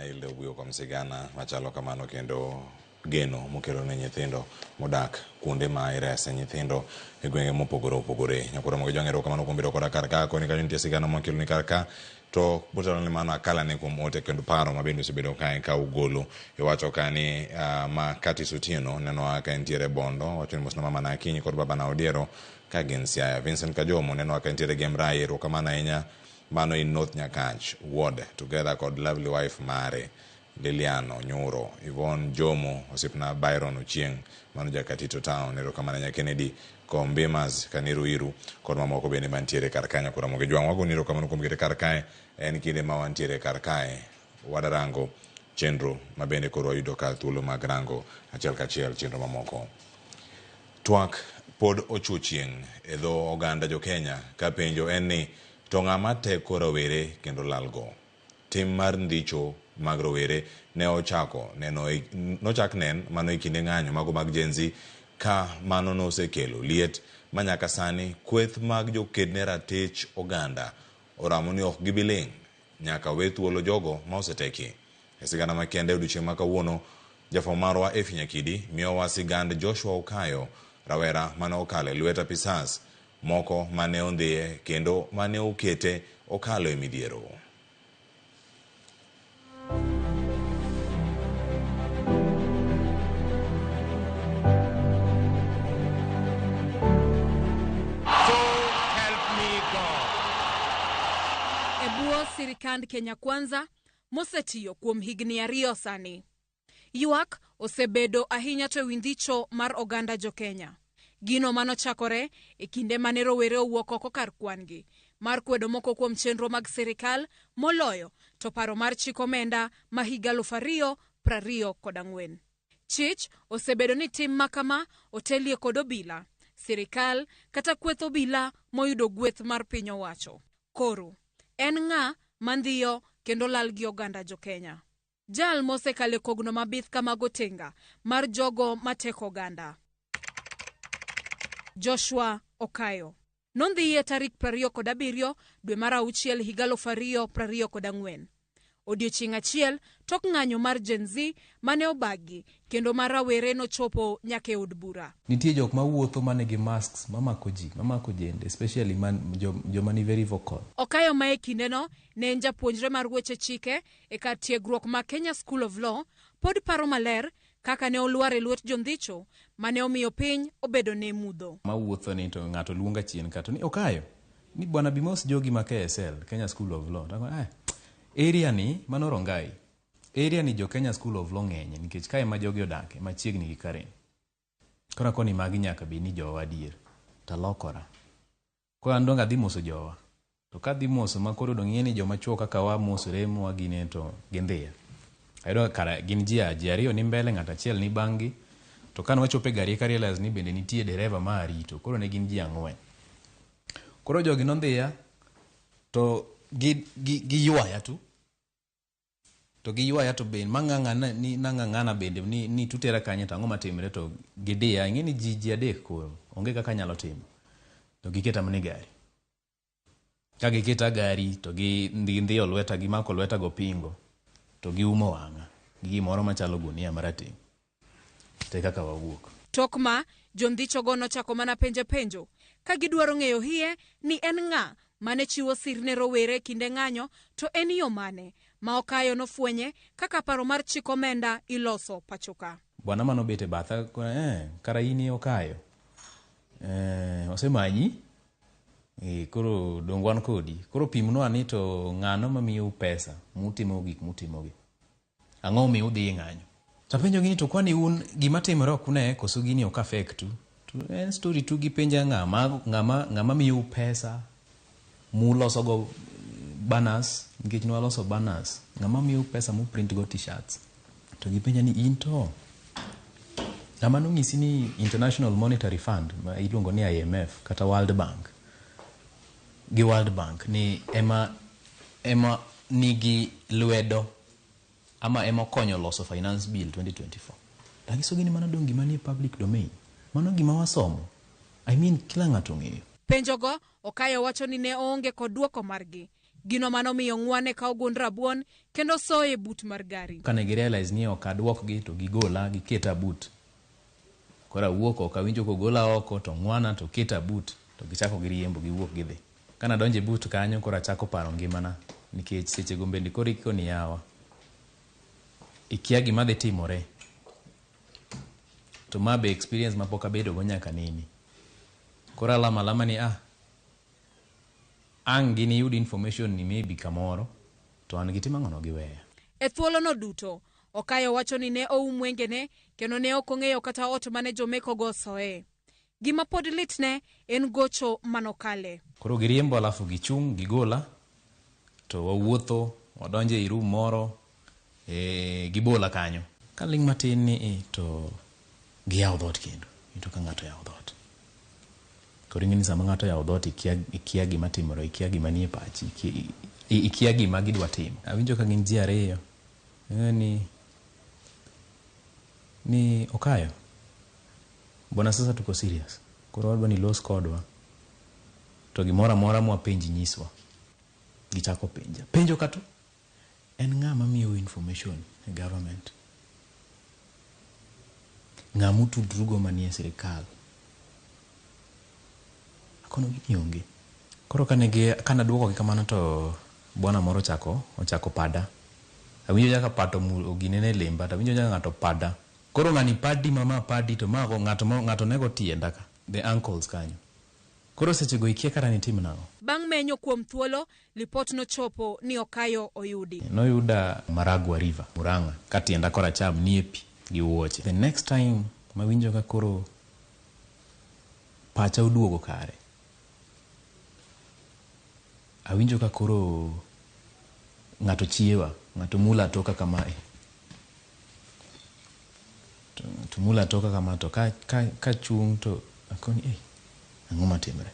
Hilda Obuyo kuom sigana machalo kamano kendo geno mokelo ne nyithindo modak kuonde ma irese nyithindo e gwenge mopogore opogore. Nyakwar Ramogi Jwang' erokamano kuom bedo koda kar ka. Koni kanyo nitie sigana mwakeloni kar ka to motelo ne mano akalane kuom ote kendo paro ma bende osebedo kae ka ugolo. Iwacho ka ni uh, ma Curtis Otieno nenowa ka entiere Bondo, wacho ni mosna mama na Akinyi kod baba na Odiero ka gin Siaya. Vincent Kajomo nenowa ka entiere Gemrai, erokamano ahinya. Mano in North Nyakach ward together kod lovely wife mare Lilian Onyuro, Yvonne Jomo, osiepna Byron Ochieng, mano ja Katito Town, erokamano ahinya Kennedy Kombimas, Kaniru Iru, kod mamoko bende mantiere kar kanyo kod Ramogi Jwang'. Wagoni erokamano kuom kete kar kae, en kinde ma wantiere kar kae, wadarango chenro ma bende koro wayudo ka thuolo mag rango achiel kachiel chenro mamoko. Twak pod ochuo chieng' e dho oganda jo Kenya ka penjo en ni to ng'ama teko rawere kendo lalgo? Tim mar ndicho mag rowere ne ochako neno e, nochak nen mano e kinde ng'anyo mago mag Gen Z ka mano nosekelo liet ma nyaka sani kweth mag joked ne ratich oganda oramo ni ok gibi ling' nyaka we thuolo jogo ma oseteki. E sigana makende odiochieng' ma kawuono, jafwambo marwa Effie Nyakidi miyowa sigand Joshua Okayo, rawera mane okalo e lwet apisas moko mane ondhiye kendo mane okete okalo e midhiero. So help me God. E bwo sirikand Kenya Kwanza mosetiyo kuom higni ariyo sani. Ywak osebedo ahinya to ewi ndhicho mar oganda jo-Kenya. Gino manochakore e kinde mane rowere owuok oko kar kwan-gi mar kwedo moko kuom chenro mag sirikal moloyo to paro mar chik omenda ma higa 2024. Chich osebedo ni tim ma kama otelie kod obila, sirikal kata kweth obila moyudo gweth mar piny owacho. Koro, en ng'a mandhiyo kendo lal gi oganda jo-Kenya? Jal mosekalo e kogno mabith ka mago tinga mar jogo mateko oganda. Joshua Okayo nondhiye tarik 27 dwe mar auchiel higa 2024. Odiechieng' achiel tok ng'anyo mar Gen Z mane obagi kendo ma rawere nochopo nyaka e od bura. Nitie jok ma wuotho ma nigi masks mamako ji, mamako jende especially man, jo, joma ni very vocal. Okayo ma e kindeno ne en japuonjre mar weche chike e kar tiegruok ma Kenya School of Law pod paro maler kaka ne olwar e lwet jondhicho mane omiyo piny obedo ne mudho. Ma wuotho ni to ng'ato luonga chien ka to ni Okayo ni bwana Bimos jogi ma KSL, Kenya School of Law. To eh, area ni mano Rongai. Area ni jo Kenya School of Law ng'enye nikech kae ma jogi odake machiegni gi Karen. Koro akoni magi nyaka bed ni jowa adier. Talokora. Koro an donge adhi moso jowa. To kadhi moso ma koro dong' ing'e ni joma chuo kaka wa mosore mwa gine to gindhiya. Ayudo ka kara gin ji ji ariyo ni mbele ng'ato achiel ni bang' gi. To kane wachopo e gari eka realize ni bende nitie dereva ma rito. Koro ne gin ji ang'wen. Koro jogi nondhiya to gi, gi, giywaya tu. To giywaya to be mang'ang'ana ni nang'ang'ana bende ni, ni tutera kanye to ang'o matimre to gidiya. Ing'e ni ji ji adek koro onge kaka anyalo timo. To giketa mana e gari. Ka giketa gari to gi gindhiyo lweta gimako lweta gopingo to giumo wang'a gi gimoro machalo gunia marateng'. To e kaka wawuok. Tok ma, jondhichogo nochako mana penje penjo ka gidwaro ng'eyo hie ni en ng'a mane chiwo sir ne rowere e kinde ng'anyo to en yo mane ma Okayo nofwenye kaka paro mar chik omenda iloso pachoka. Bwana mane obet e batha, eh, kara in e Okayo. Eh, osemanyi? Eh, koro dong wan kodi. Koro pimnwa ni to ng'ano mamiyou pesa mutimo gik mutimogi. Ang'o momiyo udhi e ng'anyo? To apenjogi ni to kwani un gima timore ok une koso gini ok affect u? To en story tu gipenja ng'ama ng'ama ng'ama miyou pesa muloso go banners nikech ne waloso banners ng'ama miyou pesa mu print go t-shirts to gipenja ni in to ng'ama nonyisi ni International Monetary Fund ma iluongo ni IMF kata World Bank gi World Bank ni ema ema nigi lwedo ama ema okonyo loso Finance Bill 2024. Tanyisogi ni mano dong' gima nie public domain. Mano gima wasomo. I mean kila ng'ato ong'eyo. Penjogo, Okayo wacho ni ne oonge kod duoko margi. Gino manomiyo ng'wane kawo gund rabuon kendo soye e but mar gari. Kane gi realize ni ok aduokgi to gigola giketa but. Koro awuok oko awinjo kogola oko to ng'wana to keta but to gichako giriembo giwuok gidhi. Kane adonjo e but kanyo koro achako paro ngimana nikech sechego bende koro ikoni yawa ikia gima dhi timore. To ma be experience mapok abedo go nyaka nene. Koro alamo alama ni ang' giniyud information ni maybe kamoro to an gitimo ang'ono giweya. E thuolono duto, Okayo wacho ni ne oum wengene kendo ne ok ong'eyo kata ot mane jomekogo osoe. Gima pod litne en gocho manokale. Koro giriembo alafu gichung' gigola to wawuotho wadonjo ei room moro gibola kanyo. Kaling' matin ni to giyawo dhoot kendo. Iyudo ka ng'ato oyawo dhoot. Koro ing'e ni sama ng'ato oyawo dhoot ikia gima timore, ikia gima nie pachi, ikia gima gidwa timo. Awinjo ka gin ji ariyo. Ni Okayo, bwana sasa tuko serious. Koro wadwa ni los kodwa. To gimoro amora mwapenji nyiswa. Gichako penja. Penjo kato. En ng'ama miyou information e government? Ng'ama utudrugo manie sirikal? Akono gi ni onge. Koro kane aduoko gi kamano to bwana moro ochako pada. Awinjo nyaka pato oginene lemba, to awinjo nyaka ng'ato pada. Koro ng'ani padi mama padi to ma ng'ato nego tienda ka, the ankles kanyo. Koro sechego ikia kata ni tim nang'o. Bang' menyo kuom thuolo, lipot nochopo ni Okayo oyudi. Noyuda Maragua River, Murang'a, ka tienda koracham nie pi gi wuoche. The next time mawinjo ka koro pacha oduogo kare, awinjo ka koro ng'ato chiewa, ng'ato mula toka kamae. To mula toka kama to ka chung' to akoni, ang'o matimre?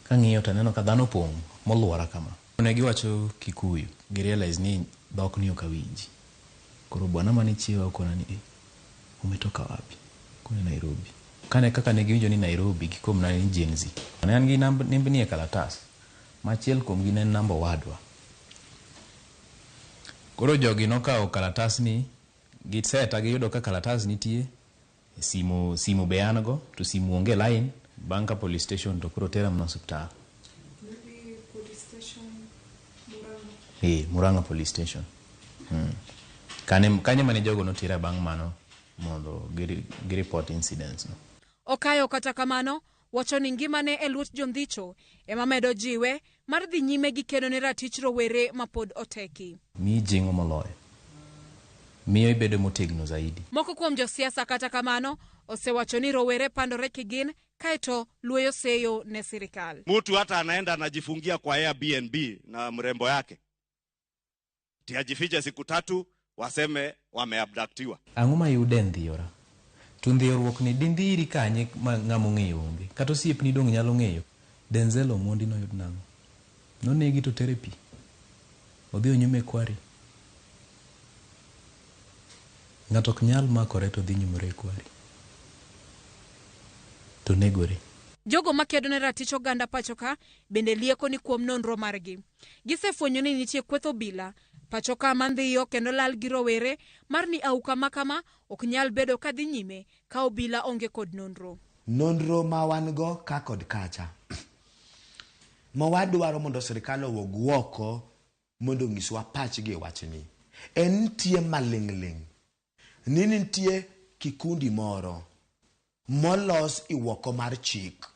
Kang'iyo to aneno ka dhano opong' moluora kama. Ne giwacho Kikuyu, gi realize ni dhok ni ok awinji. Koro bwana mane chiewa okona ni, umetoka wapi? Akone Nairobi. Kane kaka ne giwinjo ni Nairobi, gikomna ni Gen Z. Ne an gi nembni e kalatas, ma achiel kuomgi ne en namba owadwa. Koro jogi nokawo kalatasni, giseta giyudo ka kalatas nitie, simu be an go, to simu onge line. Bang' ka police station to koro tera mana osiptal. Murang'a police station. Kanye mane jogo notera bang' mano mondo gi report incidents no. Okayo kata kamano, wacho ni ngimane e lwet jondhicho ema medo jiwe mar dhi nyime gi kedo ne ratich rowere mapod oteki. Miyi jing'o moloyo. Miyo ibedo motegno zaidi. Moko kuom josiasa kata kamano osewacho ni rowere pandore kigin kaeto luoyo seyo ne sirikal. Mtu hata anaenda anajifungia kwa Airbnb na mrembo yake. Ati ajifiche siku 3 waseme wameabductiwa. Ang'o ma yude ndhiyora? To ndhiyoruok ni dindhiri kanye ma ng'ama ong'eyo onge. Kata osiepni dong' nyalo ng'eyo. Denzel Omondi noyud nang'o? Nonegi to tere pi. Odhi onyume kwari. Ng'ato ok nyal makore to dhi nyumore e kwari. To negore. Jogo makedo ne ratich oganda pacho ka bende lieko ni kuom nonro margi. Gisefwenyo ni nitie kweth obila pacho ka mandhiyo kendo lal gi rowere mar ni auka makama ok nyal bedo kadhi nyime ka obila onge kod nonro. Nonro ma wan go ka kod kacha. Ma wadwaro mondo sirikal owuog oko mondo onyiswa pachgi e wachni. En nitie maling'ling' ni nitie kikundi moro molos iwoko mar chik.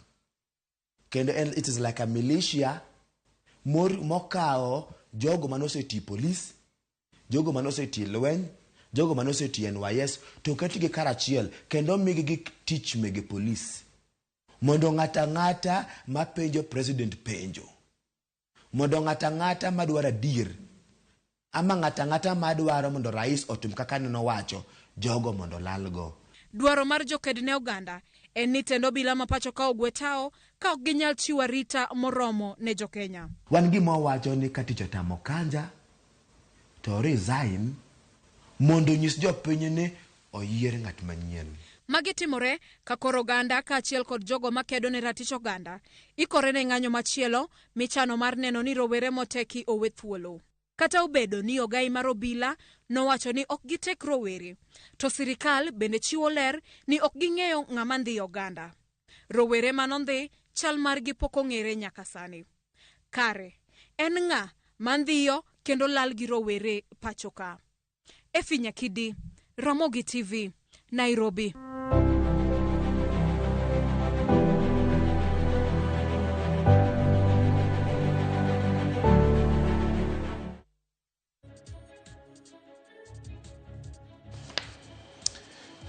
Kendo it is like a militia mokawo jogo mane osetiyo polis, jogo mane osetiyo lweny, jogo mane osetiyo NYS, to oketgi karachiel kendo omigi gik tich mege polis. Mondo ng'ato ang'ata mapenjo president penjo. Mondo ng'ato ang'ata madwaro adier, ama ng'ato ang'ata madwaro mondo rais otim kaka nowacho, jogo mondo lalgo. Dwaro mar joked ne oganda en ni tend obila ma pacho ka ogwe tao ka ok ginyal chiwo arita moromo ne jokenya. Wan gima wawacho ni ka tich otamo Kanja to resign mondo onyis jopiny ni oyier ng'at manyien. Magi timore ka koro oganda kaachiel kod jogo makedo ne ratich oganda ikore ne ng'anyo machielo michano mar neno ni rowere moteki owe thuolo. Kata obedo ni ogai mar obila nowacho ni ok gitek rowere, to sirikal bende chiwo ler ni ok ging'eyo ng'ama ndhiyo oganda. Rowere manondhi chal margi pok ong'ere nyaka sani. Kare, en ng'a mandhiyo kendo lal gi rowere pacho ka? Effie Nyakidi, Ramogi TV, Nairobi.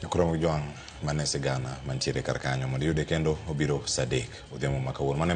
Nyakoromo Jwang' mane sigana mantiere kar kanyo mondo iyude kendo obiro saa 3 odhiambo ma kawuono. Mano